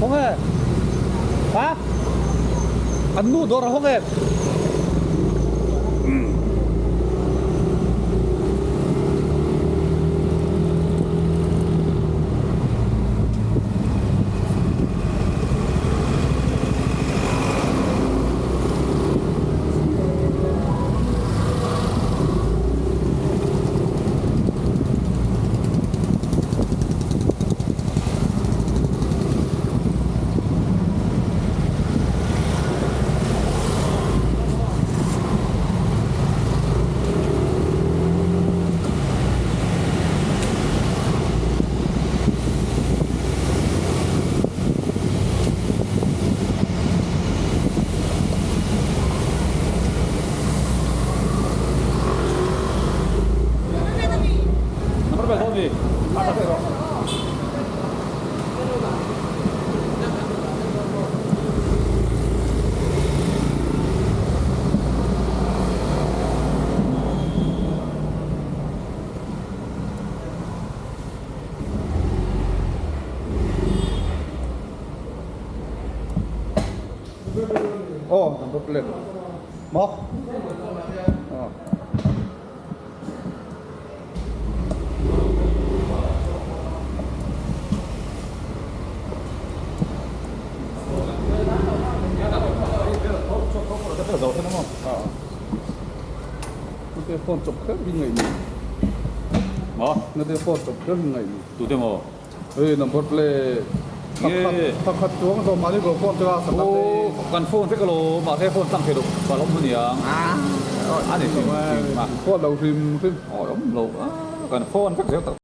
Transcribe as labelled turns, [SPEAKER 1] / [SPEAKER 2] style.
[SPEAKER 1] Hawng e. Ha? An nu dawr a hawng em? Number vel dawn mi? A ta daih rawh. Aw number plate maw? Aw. Nate phone chawp kher hi ngaih ni.
[SPEAKER 2] Maw?
[SPEAKER 1] Nate phone chawp kher hi ngaih ni.
[SPEAKER 2] Tute maw?
[SPEAKER 1] Hei number plate thla khat chuang zawm mahni go phone chu a sak a te.
[SPEAKER 2] Kan phone vek alo mahse phone tlang thei lo pal awm ania a ni hrim hrim a.
[SPEAKER 1] Phone lo hrim hrim.
[SPEAKER 2] Awi awm lo a kan phone vek zel tak.